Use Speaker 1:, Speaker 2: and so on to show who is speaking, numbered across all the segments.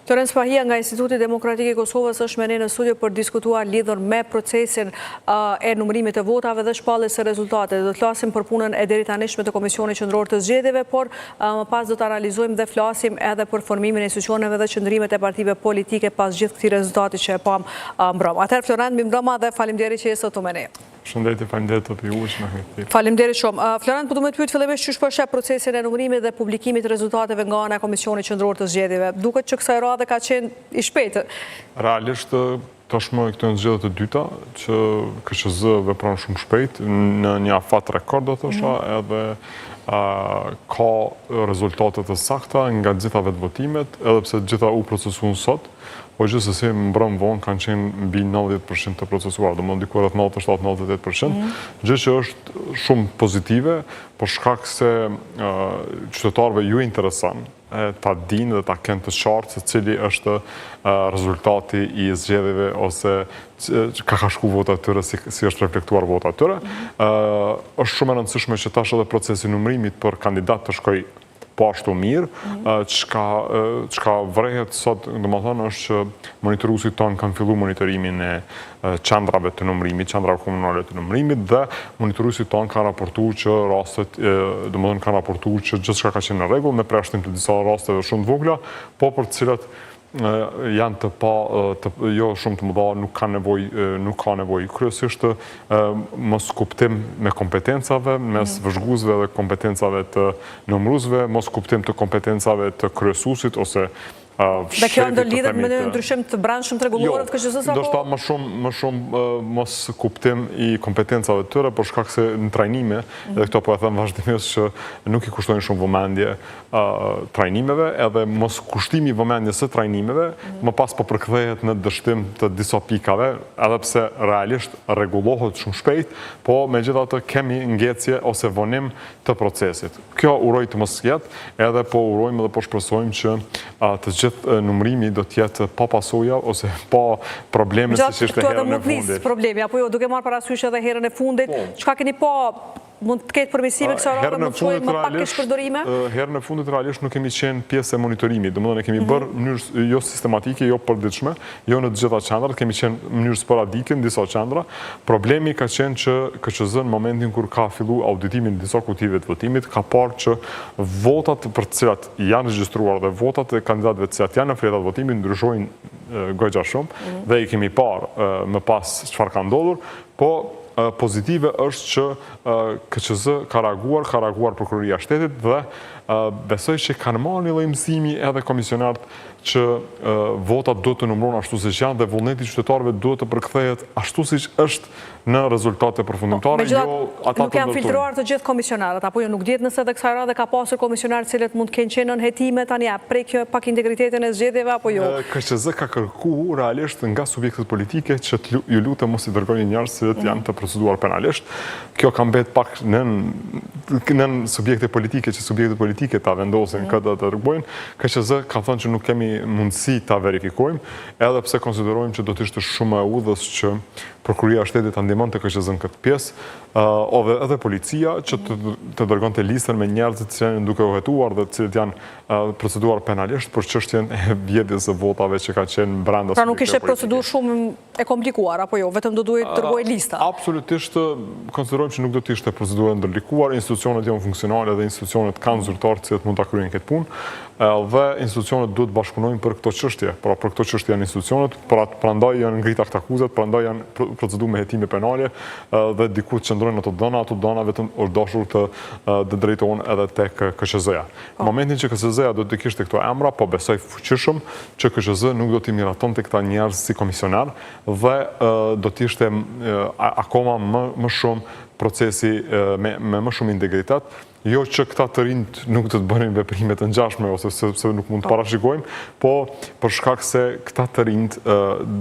Speaker 1: Florent Spahia nga Instituti Demokratik i Kosovës është me ne në studio për diskutuar lidhur me procesin e numërimit të votave dhe shpalljes së rezultateve. Do të flasim për punën e deritanishme të Komisionit Qendror të Zgjedhjeve, por më pas do të analizojmë dhe flasim edhe për formimin e institucioneve dhe qëndrimet e partive politike pas gjithë këtij rezultati që e pamë mbrëmë. Atëherë Florent, mirëmbrëma dhe faleminderit që je sot me ne.
Speaker 2: Përshëndetje, faleminderit të juve që na keni
Speaker 1: thirrur. Faleminderit shumë. Florent, po du me të pyet fillimisht qysh po e sheh procesin e numërimit dhe publikimit të rezultateve nga ana e Komisionit Qendror të Zgjedhjeve. Duket që kësaj radhe ka qenë i shpejtë.
Speaker 2: Realisht tashmë këto janë zgjedhjet e dyta që KQZ vepron shumë shpejt në një afat rekord do thosha, mhm. edhe ka rezultate të sakta nga të gjitha vendvotimet, edhe pse të gjitha u procesuan sot. Po gjithsesi mbrëmë vonë kanë qenë mbi 90% të procesuar, domethënë diku rreth 97-98%, mm. gjë që është shumë pozitive, për shkak se qytetarëve ju intereson ta dinë dhe ta kenë të qartë se cili është rezultati i zgjedhjeve ose ka ka shku vota e tyre, si, si është reflektuar vota e tyre. Mm. është shumë e rëndësishme që tash edhe procesi i numërimit për kandidat të shkojë po ashtu mirë, çka çka vërehet sot, domethënë është që monitoruesit tonë kanë fillu monitorimin e qendrave të numërimit, qendrave komunale të numërimit dhe monitoruesit tonë kanë raportu që rastet, domethënë kanë raportu që gjithçka ka qenë në rregull me përjashtim të disa rasteve shumë të vogla, po për të cilat janë të pa të jo shumë të mëdha, nuk kanë nevojë, nuk ka nevojë. Kryesisht moskuptim me kompetencave, mes mhm. vëzhguesve dhe kompetencave të numëruesve, moskuptim të kompetencave të kryesuesit ose
Speaker 1: Dhe kjo ndërlidhet me një ndryshim të brendshëm të rregulloreve të
Speaker 2: KQZ-së apo? Ndoshta më shumë më shumë moskuptim i kompetencave të tyre për shkak se në trajnime, mhm. edhe këto po e them vazhdimisht që nuk i kushtojnë shumë vëmendje trajnimeve edhe moskushtimi i vëmendjes së trajnimeve, mhm. më pas po përkthehet në dështim të disa pikave, edhe pse realisht rregullohet shumë shpejt, po megjithatë kemi ngecje ose vonim të procesit. Kjo uroj të mos jetë, edhe po urojmë dhe po shpresojmë që të gjithë numërimi do të jetë pa pasoja ose pa probleme siç ishte herën e
Speaker 1: fundit. Problemi, apo jo, duke marrë parasysh edhe herën e fundit, po. çka keni pa Mund të ketë përmirësime kësaj radhe, mund të shohim më pak keqpërdorime?
Speaker 2: Herën e fundit realisht nuk kemi qenë pjesë e monitorimit, domethënë e kemi mhm. bërë në mënyrë jo sistematike, jo përditshme, jo në të gjitha qendrat, kemi qenë në mënyrë sporadike në disa qendra. Problemi ka qenë që KQZ në momentin kur ka fillu auditimin e disa kutive të votimit, ka parë që votat për të cilat janë regjistruar dhe votat e kandidatëve të cilat janë në fletat e votimit ndryshojnë goxha shumë mhm. dhe i kemi parë më pas çfarë ka ndodhur, po pozitive është që KQZ ka reaguar, ka reaguar Prokuroria e Shtetit dhe besoj që kanë marrë një lloj mësimi edhe komisionerët që votat duhet të numërohen ashtu siç janë dhe vullneti i qytetarëve duhet të përkthehet ashtu siç është në rezultate përfundimtare,
Speaker 1: jo ata të ndërtojnë. Nuk janë filtruar të gjithë komisionerët, apo jo nuk dihet nëse edhe kësaj radhe ka pasur komisionerë të cilët mund të kenë qenë nën hetime tani a prek kjo pak integritetin e zgjedhjeve apo jo?
Speaker 2: KQZ ka kërku realisht nga subjektet politike që të ju lutem mos i dërgoni njerëz të cilët janë të proceduar penalisht. Kjo ka mbet pak nën nën subjekte politike që subjektet politike ta vendosin mm. kë do të dërgojnë. KQZ ka thënë që nuk kemi mundësi ta verifikojmë, edhe pse konsiderojmë që do të ishte shumë e udhës që Prokuroria e Shtetit ta ndihmonte KQZ në këtë pjesë, ose edhe policia që të, të dërgonte listën me njerëzit që janë duke u hetuar dhe të cilët janë proceduar penalisht për çështjen e vjedhjes së votave që ka qenë
Speaker 1: brenda Pra nuk ishte procedurë shumë e komplikuar, apo jo, vetëm do duhej të dërgohej lista?
Speaker 2: Absolutisht, konsiderojmë që nuk do të ishte procedurë e ndërlikuar, institucionet janë funksionale dhe institucionet kanë zyrtarë të cilët mund ta kryejnë këtë punë, dhe institucionet duhet të bashkëpunojnë për këto çështje. Pra për këto çështje janë institucionet, pra prandaj janë ngrit aktakuzat, prandaj janë procedu me hetime penale dhe diku të qëndrojnë ato dhëna, ato dhëna vetëm është dashur të të drejtohen edhe tek KQZ-ja. Në momentin që KQZ-ja do të kishte këto emra, po besoj fuqishëm që KQZ nuk do t'i miratonte këta njerëz si komisioner dhe do të ishte akoma më më shumë procesi me me më shumë integritet, jo që këta të rinjtë nuk do të bënin veprime të ngjashme ose sepse nuk mund të po. parashikojmë, po për shkak se këta të rinjtë,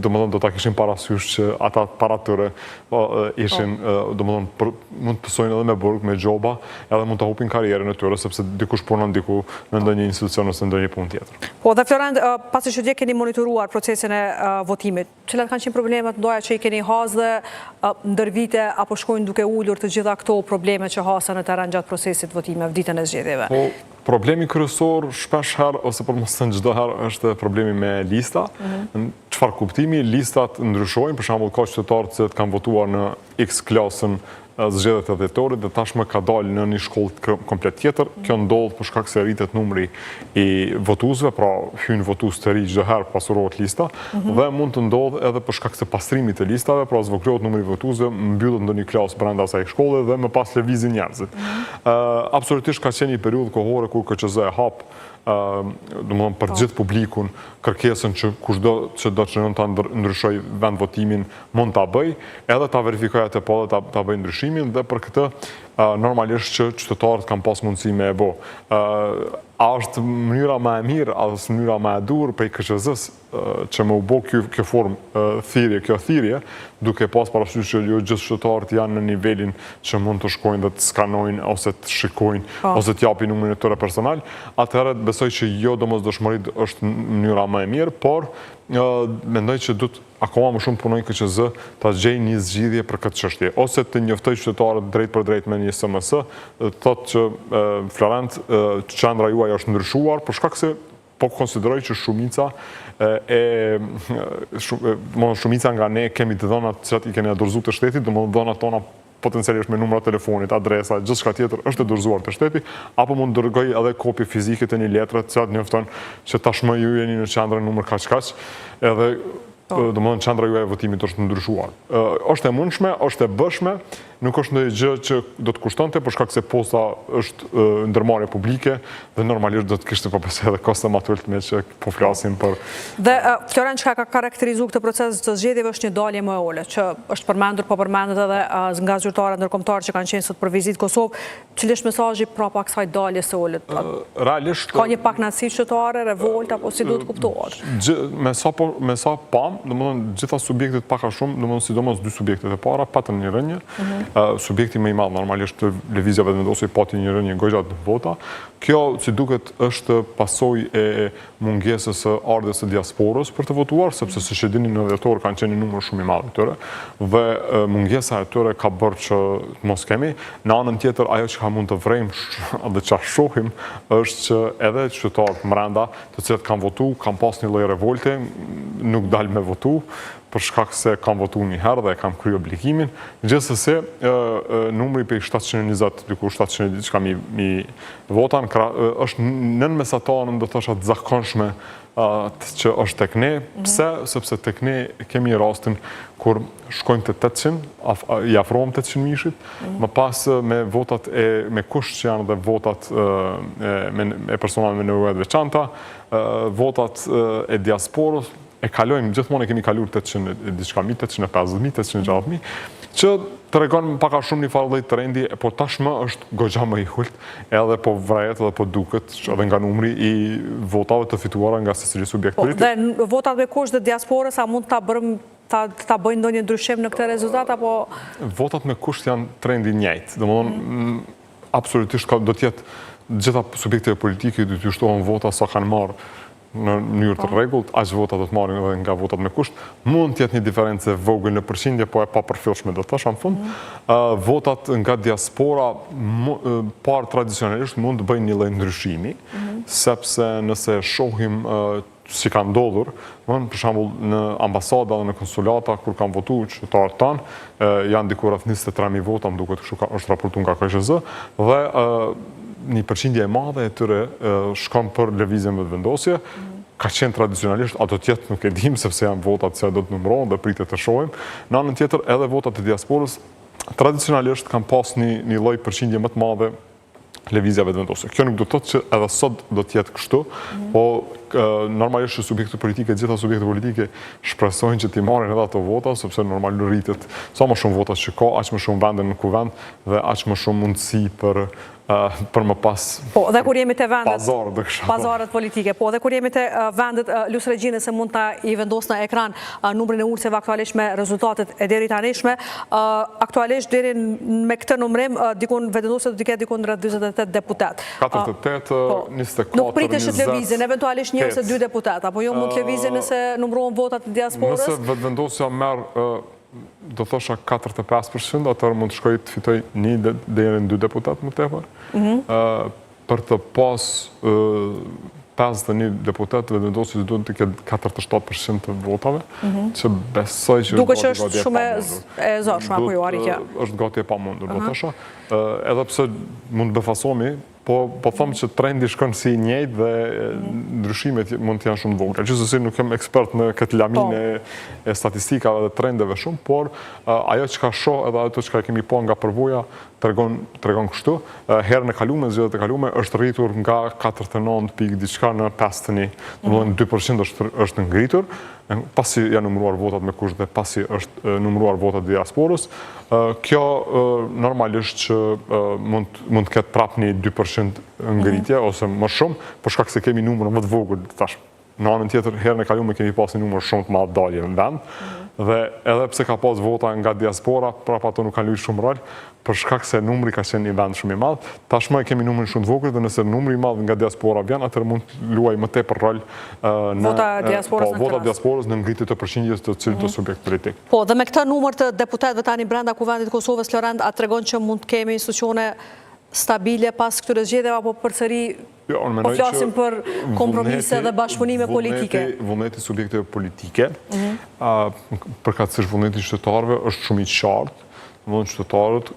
Speaker 2: domethënë do ta kishin parasysh që ata para tyre po, ishin, po. domethënë mund të pësojnë edhe me burg, me gjoba, edhe mund ta hupin karrierën e tyre, sepse dikush punon diku në ndonjë institucion ose ndonjë punë
Speaker 1: tjetër. Po, dhe Florent, pasi që dje keni monitoruar procesin e votimit, cilat kanë qenë problemet ndoja që i keni hasë dhe ndër vite apo shkojnë duke ulur të gjitha këto probleme që hasen në terren gjatë procesit votimeve ditën e zgjedhjeve?
Speaker 2: Po, Problemi kryesor shpesh herë ose për mos thënë çdo herë është problemi me lista. Mhm. Në çfarë kuptimi listat ndryshojnë, për shembull ka qytetarë të cilët kanë votuar në X klasën zgjedhjet e dhjetorit dhe tashmë ka dalë në një shkollë komplet tjetër. Mhm. Kjo ndodh për shkak se rritet numri i votuesve, pra hyjnë votues të rinj çdo herë pasurohet lista mhm. dhe mund të ndodhë edhe për shkak të pastrimit të listave, pra zvogëlohet numri i votuesve, mbyllet ndonjë klasë brenda asaj shkolle dhe më pas lëvizin njerëzit. Absolutisht ka qenë një periudhë kohore kur KQZ e hap, domethënë për po. gjithë publikun, kërkesën që kushdo që dëshiron ta ndryshojë vendvotimin mund ta bëjë, edhe ta verifikojë atë po dhe ta, ta bëjë ndryshimin dhe për këtë normalisht që qytetarët kanë pas mundësi me e bo. A është mënyra më e mirë, a është mënyra më e duhur prej KQZ-së që me u bo kjo, kjo formë thirrje, kjo thirrje, duke pas parasysh që jo gjithë qytetarët janë në nivelin që mund të shkojnë dhe të skanojnë ose të shikojnë po. ose të japin numrin e tyre personal, atëherë besoj që jo domosdoshmërisht është mënyra më e mirë, por mendoj që duhet akoma më shumë punojë KQZ ta gjejë një zgjidhje për këtë çështje, ose të njoftojë qytetarët drejtpërdrejt me një SMS, të thotë që Florent, qendra juaj është ndryshuar për shkak se Po konsideroj që shumica e shumica nga ne kemi të dhënat të cilat i kemi dorëzuar te shteti, domethënë të dhënat tona potencialisht me numra telefonit, adresa, gjithçka tjetër është e dorëzuar te shteti, apo mund të dërgoj edhe kopje fizike të një letre të cilat njofton që tashmë ju jeni në qendrën numër kaq kaq, edhe po. domethënë qendra juaj e votimit është ndryshuar. Është e mundshme, është e bëshme, nuk është ndonjë gjë që do të kushtonte për shkak se posta është ndërmarrje publike dhe normalisht do të kishte po besoj edhe kosto më të ulët meqë po flasim për
Speaker 1: Dhe Florent çka ka karakterizuar këtë proces të zgjedhjeve është një dalje më e ulët, që është përmendur, po përmendet edhe nga zyrtarët ndërkombëtarë që kanë qenë sot për vizitë Kosovë, Cili është mesazhi prapa kësaj daljes së ulët?
Speaker 2: Realisht
Speaker 1: ka një pakënaqësi qytetare, revoltë apo si duhet të kuptohet?
Speaker 2: Me sa po me sa pam, domethënë gjitha subjektet pak a shumë, domethënë sidomos dy subjektet e para patën një rënie. Mm -hmm. Subjekti më i madh normalisht Lëvizja Vetëvendosje pati një rënie goxha në vota. Kjo si duket është pasojë e mungesës së ardhjes së diasporës për të votuar, sepse siç e dini në dhjetor kanë qenë një numër shumë i madh i tyre dhe mungesa e tyre ka bërë që të mos kemi. Në anën tjetër, ajo çka mund të vrejmë dhe çka shohim është që edhe qytetarët mrenda, të cilët kanë votu, kanë pas një lloj revolte, nuk dal me votu, për shkak se kam votu një herë dhe e kam kry obligimin. Gjithsesi, numri prej 720, diku 700 diçka mi Vota në krah, është nën mesataren, do thosha të zakonshme që është tek ne. Mhm. Pse? Sepse tek ne kemi rastin kur shkojmë te 800, i afrohem 800 mijëshit, mhm. më pas me votat e me kusht që janë dhe votat e, me, e personave me nevoja të veçanta, votat e diasporës, e kalojmë, gjithmonë e kemi kaluar 800 e diçka mijë, 850 mijë, 860 mijë, që tregon pak a shumë një farë lloj trendi, por tashmë është goxha më i ulët, edhe po vërehet edhe po duket edhe nga numri i votave të fituara nga secili subjekt
Speaker 1: po, politik. Dhe votat me kusht dhe diasporës, a mund ta bërëm ta, ta bëjnë ndonjë ndryshim në këtë rezultat apo
Speaker 2: Votat me kusht janë trendi i njëjtë. Domethënë mm. absolutisht ka do të jetë gjitha subjekteve politike do t'ju shtohen vota sa kanë marrë në mënyrë të po. rregullt, aq vota do të marrin edhe nga votat me kusht. Mund të jetë një diferencë e vogël në përqindje, po e papërfillshme do të thosha në fund. Mm. Votat nga diaspora parë tradicionalisht mund të bëjnë një lloj ndryshimi, mm. sepse nëse shohim si ka ndodhur, domethënë për shembull në ambasada dhe në konsulata kur kanë votuar qytetarët tanë, janë diku rreth 23000 vota, më duket kështu ka është raportuar nga KQZ dhe një përqindje e madhe e tyre shkon për Lëvizjen Vetëvendosje, ka qenë tradicionalisht, a do të jetë nuk e dim, sepse janë votat që do të numërohen dhe pritet të shohim. Në anën tjetër, edhe votat e diasporës tradicionalisht kanë pas një, një lloj përqindje më të madhe Lëvizja Vetëvendosje. Kjo nuk do të thotë që edhe sot do të jetë kështu, mm. po normalisht që subjektet politike, gjitha subjektet politike shpresojnë që t'i marrin edhe ato vota, sepse normal rritet sa më shumë vota që ka, aq më shumë vende në kuvend dhe aq më shumë mundësi për për më pas
Speaker 1: Po, dhe kur jemi te vendet pazar, pazaret politike, po dhe kur jemi te vendet lus regjinë se mund ta i vendos në ekran numrin e ulëseve aktualisht me rezultatet e deritanishme, aktualisht deri me këtë numrim dikun Vetëvendosja do të ketë dikun rreth 48
Speaker 2: deputet. 48, 24,
Speaker 1: Nuk pritet që të lëvizin, eventualisht një ose dy deputet, apo jo mund të lëvizin nëse numërohen votat e diasporës?
Speaker 2: Nëse Vetëvendosja merr do thosha 45%, atëherë mund të shkojë të fitojë një deri në dy deputet më tepër. Mhm. Për të pas 51 deputetë, Vetëvendosje duhet të ketë 47% të votave, mhm. që besoj
Speaker 1: që është gati gati e shumë e zorshme, apo jo, arritja?
Speaker 2: Është gati e pamundur, do të thosha. Edhe pse mund të befasohemi, po, po them që trendi shkon si i njëjtë dhe mhm. ndryshimet mund të jenë shumë të vogla. Gjithsesi nuk jam ekspert në këtë laminë po. e, e statistikave dhe trendeve shumë, por ajo çka shoh edhe ato çka kemi pa nga përvoja tregon tregon kështu, herën e kalume, zgjedhjet e kalume është rritur nga 49 pikë diçka në 51, domethënë 2% është është ngritur, pasi janë numëruar votat me kusht dhe pasi është numëruar votat e diasporës. Kjo normalisht që mund mund të ketë prapë një 2% ngritje ose më shumë, për shkak se kemi numër më të vogël tash Në anën tjetër, herën e kalume kemi pas një numër shumë të madh dalje në vend, dhe edhe pse ka pas vota nga diaspora, prapë ato nuk kanë luajtur shumë rol, për shkak se numri ka qenë i vend shumë i madh. Tashmë e kemi numrin shumë të vogël dhe nëse numri i madh nga diaspora vjen, atëherë mund të luajë më tepër rol në
Speaker 1: vota e diasporës
Speaker 2: po, vota e diasporës në ngritje të përqindjes të cilitdo mhm. subjekt
Speaker 1: politik. Po, dhe me këtë numër të deputetëve tani brenda Kuvendit të Kosovës, Florent, a tregon që mund të kemi institucione stabile pas këtyre zgjedhjeve apo përsëri
Speaker 2: Jo, unë
Speaker 1: po flasim për kompromise dhe bashkëpunime politike.
Speaker 2: Vullneti i subjekteve politike, mhm. përkatësisht vullneti i qytetarëve është shumë i qartë, domethënë qytetarët,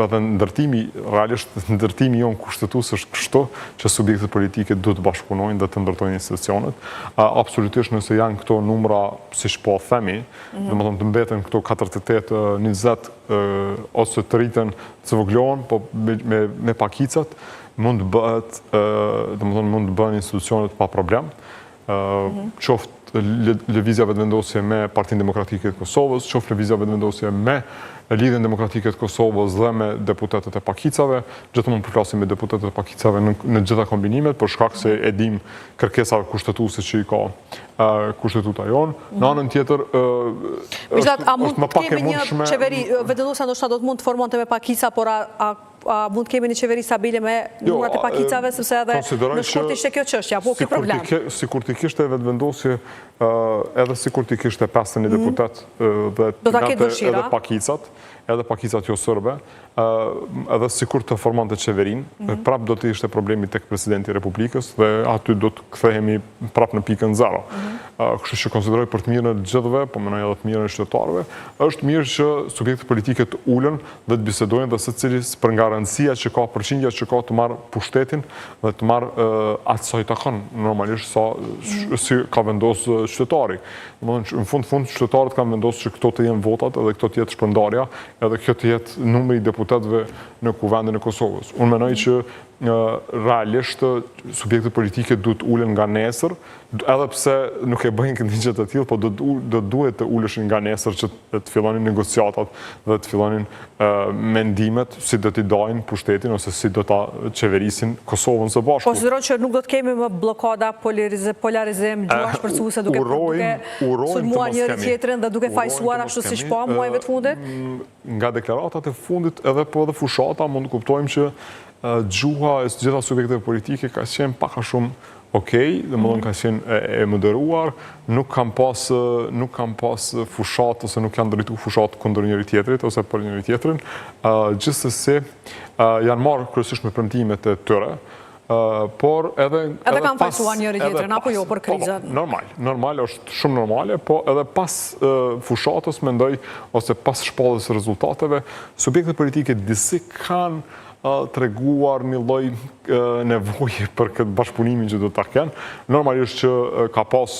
Speaker 2: edhe ndërtimi, realisht ndërtimi jonë kushtetues është kështu, që subjektet politike duhet të bashkëpunojnë dhe të ndërtojnë institucionet. Absolutisht nëse janë këto numra, siç po themi, mhm. domethënë të mbeten këto 48, 20, ose të rriten, të zvogëlohen, po me, me pakicat, mund të bëhet, domethënë mund të bëhen institucionet pa problem, mhm. qoftë Lëvizja Vetëvendosje me Partinë Demokratike të Kosovës, qoftë Lëvizja Vetëvendosje me Lidhjen Demokratike të Kosovës dhe me deputetët e pakicave, gjithmonë po flasim me deputetët e pakicave në, në gjitha kombinimet, për shkak se e dim kërkesave kushtetuese që i ka kushtetuta jonë. Në mhm. anën tjetër,
Speaker 1: është, është më pak e mundshme... Qeveri, Vetëvendosja ndoshta do të mund të formonte me pakica, por a, a A mund të kemi një qeveri stabile me jo, numrat e pakicave, sepse edhe në shkurt ishte kjo çështja, po ky problem.
Speaker 2: Sikur t'i kishte Vetëvendosje, edhe sikur t'i kishte 51 mhm. deputet dhe edhe pakicat, edhe pakicat jo sërbe, edhe sikur të formonte qeverinë, mhm. prap do të ishte problemi tek presidenti i Republikës dhe aty do të kthehemi prap në pikën zero. Mhm. Kështu që konsideroj për të mirën e të gjithëve, po mendoj edhe të mirën e qytetarëve, është mirë që subjektet politike të ulen dhe të bisedojnë dhe secili për nga rëndësia që ka, përqindja që ka të marrë pushtetin dhe të marrë atë sa i takon normalisht sa mm. si ka vendosë qytetari. Domethënë në fund fund qytetarët kanë vendosë që këto të jenë votat edhe këto të jetë shpërndarja, edhe kjo të jetë numri i deputetëve në Kuvendin e Kosovës. Unë mendoj që realisht subjektet politike duhet të ulen nga nesër, edhe pse nuk e bëjnë këtë gjë të tillë, po do do duhet të uleshin nga nesër që të fillonin negociatat dhe të fillonin mendimet si do t'i dajnë pushtetin ose si do ta qeverisin Kosovën së bashku.
Speaker 1: Konsideron që nuk do të kemi më bllokada, polarizim, gjuhë shpërthuese duke sulmuar njëri tjetrin dhe duke fajësuar ashtu siç pamë muajve të fundit?
Speaker 2: Nga deklaratat e fundit edhe po edhe fushata mund të kuptojmë që gjuha e të gjitha subjekteve politike ka qenë pak a shumë okej, domethënë mhm. ka qenë e moderuar, nuk kanë pas nuk kanë pas fushatë ose nuk janë drejtu fushatë kundër njëri tjetrit ose për njëri tjetrin. Gjithsesi janë marrë kryesisht me premtimet e tyre. por
Speaker 1: edhe edhe kanë fajësuar njëri tjetrin apo jo për po, po,
Speaker 2: krizën. Normal, normal është shumë normale, po edhe pas fushatës mendoj ose pas shpalljes së rezultateve, subjektet politike disi kanë treguar një lloj nevoje për këtë bashkëpunimin që do ta kenë. Normalisht që ka pas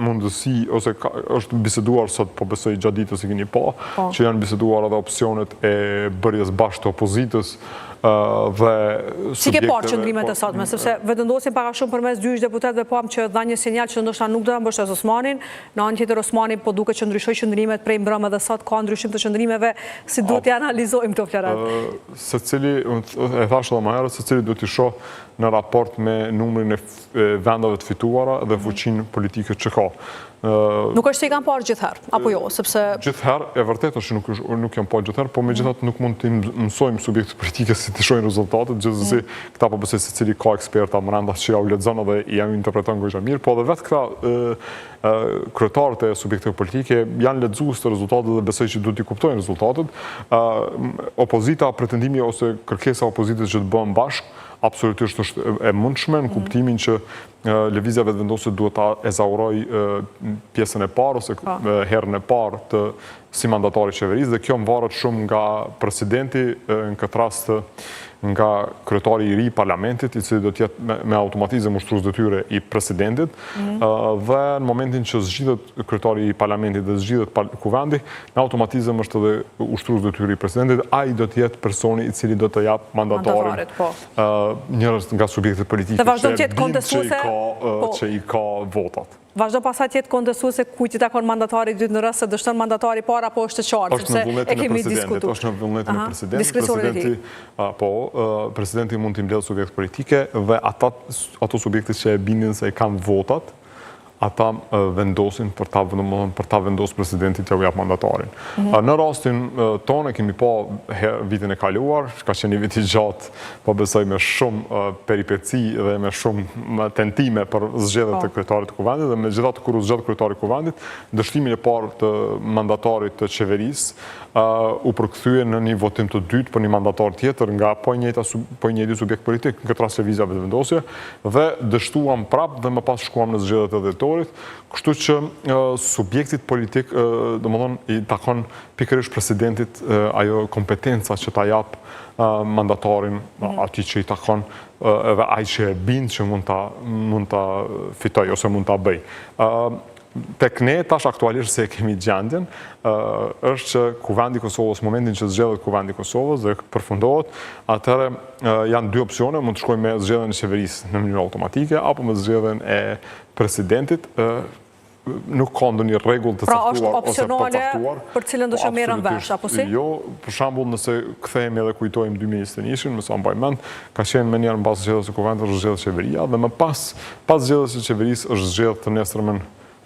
Speaker 2: mundësi ose ka, është biseduar sot, po besoj gjatë ditës e keni pa, po. që janë biseduar edhe opsionet e bërjes bashkë të opozitës dhe
Speaker 1: Si ke parë qëndrimet e po, sotme, sepse Vetëvendosjen pak a shumë përmes dy ish deputetëve pamë që dha një sinjal që ndoshta nuk do ta mbështesë Osmanin, në anën tjetër Osmani po duket që ndryshoi qëndrimet prej mbrëmë edhe sot ka ndryshim të qëndrimeve, si duhet t'i analizojmë këto
Speaker 2: Florent? Secili, e thashë edhe më herët, secili duhet t'i shohë në raport me numrin e vendeve të fituara dhe fuqinë politike që
Speaker 1: ka. Nuk është se i kanë parë gjithherë, apo jo, sepse...
Speaker 2: Gjithherë, e vërtetë është që nuk, nuk janë parë gjithherë, po megjithatë nuk mund t'i mësojmë subjektet politike si t'i shohin rezultatet, gjithsesi mm. këta po besoj secili ka eksperta mrenda që jau lexon edhe jau interpreton goxha mirë, po edhe vetë këta kryetarët e subjekteve politike janë lexues të rezultatet dhe besoj që duhet t'i kuptojnë rezultatet. Opozita, pretendimi ose kërkesa e opozitës që të bëhen bashkë, Absolutisht është e mundshme në mhm. kuptimin që Lëvizja Vetëvendosje duhet ta ezaurojë pjesën e parë ose po. herën e parë të si mandatar i qeverisë dhe kjo mvaret shumë nga presidenti në këtë rast nga kryetari i ri i parlamentit, i cili do të jetë me, me automatizëm ushtrues detyre i presidentit, mm -hmm. dhe në momentin që zgjidhet kryetari i parlamentit dhe zgjidhet kuvendi, në automatizëm është edhe ushtrues detyre i presidentit, ai do të jetë personi i cili do të japë mandatarin. Po. Njërës nga subjektet politike
Speaker 1: që e bind
Speaker 2: që i ka, po. që i ka votat.
Speaker 1: Vazhdon pastaj të jetë kontestuese kujt i takon mandatari i dytë në rast se dështon mandatari i parë apo është e qartë,
Speaker 2: sepse e kemi diskutuar. Është në vullnetin e presidentit.
Speaker 1: Diskrecionin e tij.
Speaker 2: Po, presidenti mund t'i mbledhë subjektet politike dhe ata ato subjekte që e bindin se i kanë votat, ata vendosin për ta, domethënë, për ta vendosë presidenti t'jau japë mandatarin. Mhm. Në rastin tonë e kemi pa vitin e kaluar, ka qenë një vit i gjatë, po besoj me shumë peripeci dhe me shumë tentime për zgjedhje të po. kryetarit të kuvendit dhe megjithatë kur u zgjodh kryetari i kuvendit, dështimin e parë të mandatarit të qeverisë u përkthye në një votim të dytë për një mandatar tjetër nga po i njëjta po i njëjti subjekt politik, në këtë rast Lëvizja Vetëvendosje, dhe dështuam prapë dhe më pas shkuam në zgjedhjet e dhjetorit, kështu që subjektit politik, domethënë i takon pikërisht presidentit ajo kompetenca që ta japë mandatarin mhm. atij që i takon edhe ai që e bind që mund ta mund ta fitojë ose mund ta bëjë. Tek ne tash aktualisht si e kemi gjendjen, është që Kuvendi i Kosovës, momentin që zgjedhet Kuvendi i Kosovës dhe përfundohet, atëherë janë dy opsione, mund të shkojmë me zgjedhjen e qeverisë në mënyrë automatike apo me zgjedhjen e presidentit, nuk ka ndonjë rregull të
Speaker 1: pra, caktuar ose përcaktuar. Pra është opsionale për cilën do që merren vesh, apo si?
Speaker 2: Jo, për shembull, nëse kthehemi edhe kujtojmë 2021-shin, me sa mbaj mend, ka qenë menjëherë mbas zgjedhjes së Kuvendit është zgjedhur qeveria dhe më pas, pas zgjedhjes së qeverisë është zgjedhur të nesërmen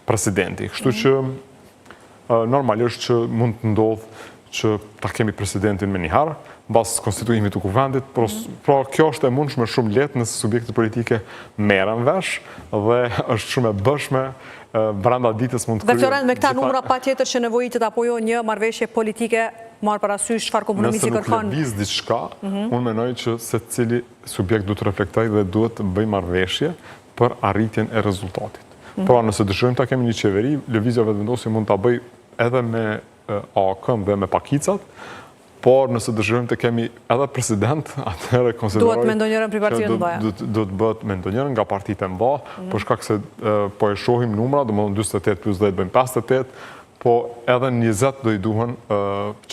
Speaker 2: presidenti. Kështu mhm. që normalisht që mund të ndodhë që ta kemi presidentin menjëherë, mbas konstituimit të kuvendit, pra, mhm. pra kjo është e mundshme shumë lehtë nëse subjektet politike merren vesh dhe është shumë e bëshme brenda ditës mund
Speaker 1: të kryhet. Dhe Florent, me këta numra patjetër që nevojitet apo jo një marrëveshje politike marrë parasysh çfarë kompromisi
Speaker 2: kërkon. Nëse nuk lëviz diçka, mhm. unë mendoj që secili subjekt duhet të reflektojë dhe duhet të bëjë marrëveshje për arritjen e rezultatit. Mhm. Pra, nëse dëshirojmë ta kemi një qeveri, Lëvizja Vetëvendosje mund ta bëjë edhe me AAK-n dhe me pakicat, por nëse dëshirojmë të kemi edhe president, atëherë
Speaker 1: konsideroj Duhet me ndonjërën prej partive të
Speaker 2: mëdha. Duhet të bëhet me ndonjërën nga partitë e mëdha, mhm. për shkak se po e shohim numra, domethënë 48 plus 10 bëjnë 58, po edhe 20 do i duhen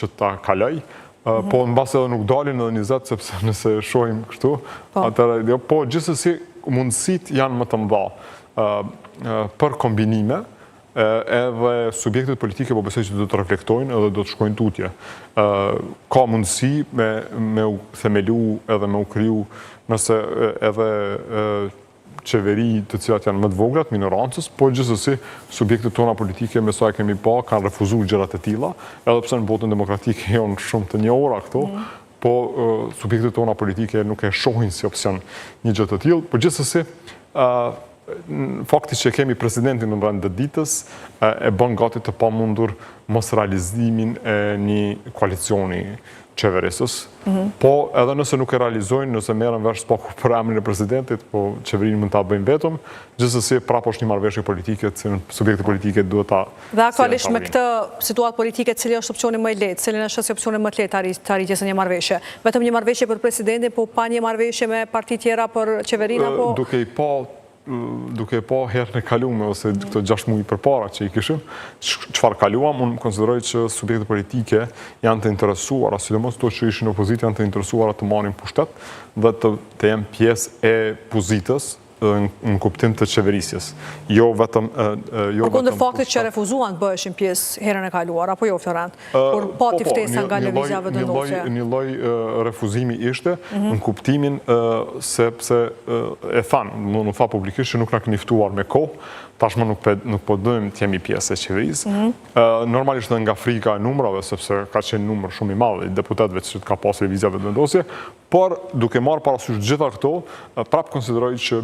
Speaker 2: që ta kalojë, mhm. po mbase edhe nuk dalin edhe 20, sepse nëse shohim kështu, po. atëherë, jo, po gjithsesi mundësitë janë më të mëdha për kombinime, edhe subjektet politike po besoj që do të reflektojnë edhe do të shkojnë tutje. Ka mundësi me, me u themelu edhe me u kriju nëse edhe qeveri të cilat janë më të vogla të minorancës, por gjithsesi subjektet tona politike me sa e kemi pa kanë refuzuar gjërat e tilla, edhe pse në botën demokratike janë shumë të njohura këto, mm. po subjektet tona politike nuk e shohin si opsion një gjë të tillë, por gjithsesi fakti që kemi presidentin në rend të ditës e bën gati të pamundur mosrealizimin e një koalicioni qeverisës. Mhm. Po edhe nëse nuk e realizojnë, nëse merren vesh së paku për emrin e presidentit, po qeverinë mund ta bëjnë vetëm, gjithsesi prapë është një marrëveshje politike, të cilën subjektet politike duhet ta
Speaker 1: Dhe aktualisht me këtë situatë politike, cili është opsioni më i lehtë, cilin e sheh si opsionin më të lehtë të arritjes së një marrëveshje? Vetëm një marrëveshje për presidentin, po pa një marrëveshje me parti tjera për qeverinë apo?
Speaker 2: Duke i pa duke e pa herën e kalume ose këto 6 muaj përpara që i kishim, çfarë kaluam, unë konsideroj që subjektet politike janë të interesuara, sidomos ato që ishin në opozitë janë të interesuara të marrin pushtet dhe të të jenë pjesë e pozitës në kuptim të qeverisjes. Jo vetëm
Speaker 1: jo Përkundër faktit që refuzuan të bëheshin pjesë herën e kaluar, apo jo Florent? Kur po, pati po, ftesa nga Lëvizja
Speaker 2: Vetëvendosje. Një lloj refuzimi ishte mhm. në kuptimin sepse e thanë, më u tha publikisht që nuk na keni ftuar me kohë, tashmë nuk nuk po dojmë të jemi pjesë e qeverisë. Mhm. Normalisht edhe nga frika e numrave, sepse ka qenë numër shumë i madh i deputetëve që ka pasur Lëvizja Vetëvendosje, Por, duke marrë parasysh të gjitha këto, prapë konsideroj që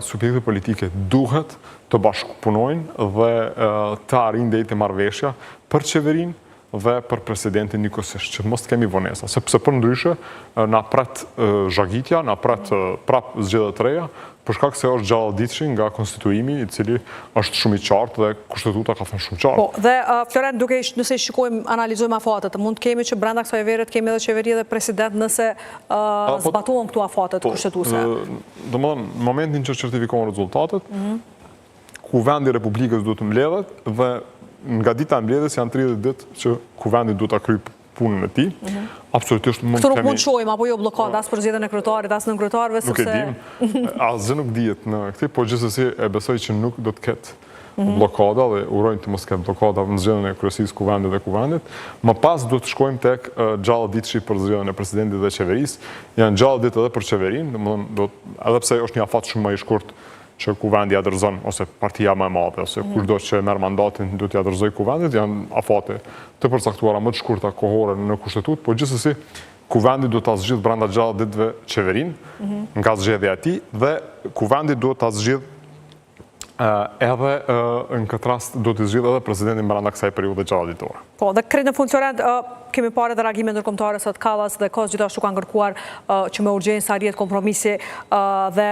Speaker 2: subjektet politike duhet të bashkëpunojnë dhe të arrijnë deri te marrëveshja për qeverinë. dhe për presidentin njëkohësisht, që mos të kemi vonesa, sepse përndryshe na pret zhagitja, na pret prap zgjedhje të reja, për shkak se është 60 ditëshi nga konstituimi, i cili është shumë i qartë dhe kushtetuta ka thënë shumë qartë.
Speaker 1: Po, dhe Florent, duke nëse i shikojmë, analizojmë afatet, mund të kemi që brenda kësaj vere të kemi edhe qeveri dhe president nëse po, zbatohen këto afatet po, kushtetuese.
Speaker 2: Domethënë, në momentin që certifikohen rezultatet, mhm. Kuvendi i Republikës duhet të mbledhet dhe nga dita e mbledhjes janë 30 ditë që Kuvendi duhet ta kryejë punën e tij. Mhm.
Speaker 1: Absolutisht mund të kemi... Këtu nuk mund të shohim, apo jo bllokada, as për zgjedhjen e kryetarit, as nënkryetarëve,
Speaker 2: sepse... Nuk e dim, asgjë nuk dihet në këtë, po gjithsesi e besoj që nuk do të ketë mhm. bllokada dhe urojmë të mos ketë bllokada në zgjedhjen e kryesisë Kuvendit dhe Kuvendit. Më pas duhet të shkojmë tek 60 ditëshi për zgjedhjen e presidentit dhe qeverisë. Janë 60 ditë edhe për qeverinë, domethënë edhe pse është një afat shumë më i shkurt që Kuvendi ia dorëzon ose partia më e madhe ose mhm. kushdo që merr mandatin duhet t'ia dorëzojë Kuvendit, janë afate të përcaktuara më të shkurta kohore në Kushtetutë, por gjithsesi Kuvendi duhet ta zgjidhë brenda 60 ditëve qeverinë mhm. nga zgjedhja e tij dhe Kuvendi duhet ta zgjidhë edhe në këtë rast duhet të zgjidhë edhe presidentin brenda kësaj periudhe 60
Speaker 1: ditore. Po, dhe krejt në fund Florent, kemi parë edhe reagime ndërkombëtare sot Kallas dhe KOS gjithashtu kanë kërkuar që me urgjencë të arrihet kompromisi dhe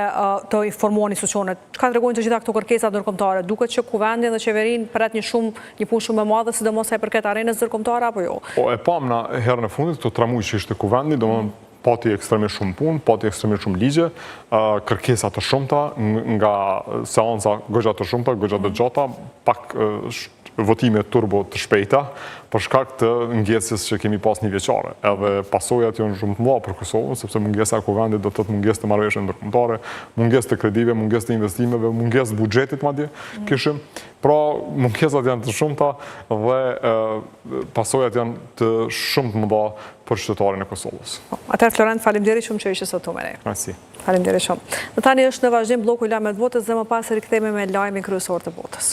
Speaker 1: të formohen institucionet. Çka tregojnë të gjitha këto kërkesa ndërkombëtare? Duket që Kuvendin dhe qeverinë pret një shumë, një punë shumë e madhe, sidomos sa i përket arenës ndërkombëtare apo
Speaker 2: jo? Po, e pamë na herën e fundit, këto 3 muaj që ishte Kuvendi, domethënë pati ekstremisht shumë punë, pati ekstremisht shumë ligje, kërkesa të shumta nga seanca goxha të shumta, goxha të gjata, pak votime turbo të shpejta, për shkak të ngecjes që kemi pas njëvjeçare. Edhe pasojat janë shumë të mëdha për Kosovën, sepse mungesa e Kuvendit do të thotë mungesë të marrëveshjeve ndërkombëtare, mungesë të kredive, mungesë të investimeve, mungesë të buxhetit madje mm. kishim. Pra, mungesat janë të shumta dhe pasojat janë të shumë të mëdha për qytetarin e Kosovës.
Speaker 1: Po, atëherë Florent, faleminderit shumë që ishe sot me ne.
Speaker 2: Merci.
Speaker 1: Faleminderit shumë. Dhe tani është në vazhdim blloku i lajmeve të botës dhe më pas rikthehemi me lajmin kryesor të botës.